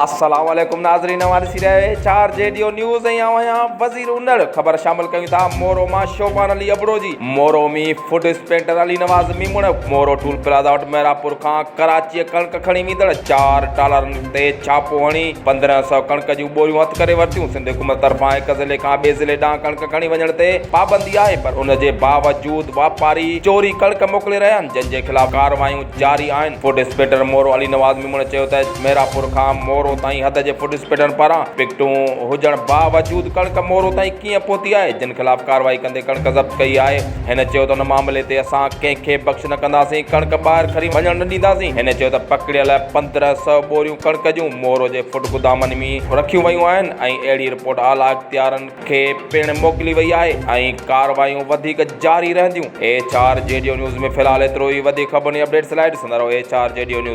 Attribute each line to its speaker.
Speaker 1: السلام عليڪم ناظرين اوهان ڏسي رهيا آهيو H R G D news ۽ آئون آهيان وزير انڙ خبر شامل ڪيون ٿا مورو مان شوبان علي ابڙو جي Moro ۾ food inspector Ali Nawaz Memon Moro toll plaza وٽ محرابپور کان ڪراچيء ڪڻڪ کڻي ويندڙ چار ٽالرن تي ڇاپو هڻي 1500 ڪڻڪ جون ٻوريون هٿ ڪري ورتيون سنڌ حڪومت طرفان هڪ ضلعي کان ٻئي ضلعي ڏانهن ڪڻڪ کڻي وڃڻ تي پابندي آهي پر ان جي باوجود واپاري چوري ڪڻڪ موڪلي رهيا آهن جن جي خلاف ڪارروايون جاري آهن. فوڊ انسپيڪٽر مورو علي نواز ميمڻ چيو ته محرابپور کان مورو تائين حد جي فوڊ انسپيڪٽرن پاران پڪٽون هجڻ باوجود ڪڻڪ مورو تائين ڪيئن پهتي آهي جن خلاف ڪارروائي ڪندي ڪڻڪ ضبط ڪئي آهي. هن چيو ته ان معاملي تي اسان ڪنهن کي بخش نه ڪنداسين ڪڻڪ ٻاهر کڻي وڃڻ نه ڏينداسين. هن چيو ته پڪڙيل 1500 ٻوريون ڪڻڪ جون مورو جي فوڊ گدامن ۾ رکيون ويون آهن ۽ اهڙي رپورٽ اعليٰ اختيارن کي پڻ موڪلي وئي آهي ۽ ڪارروايون وڌيڪ جاري رهنديون. H R G D news ۾ في الحال ايترو ئي وڌيڪ خبرن ۽ اپڊيٽس لاء ڏسندا رهو H R G D news.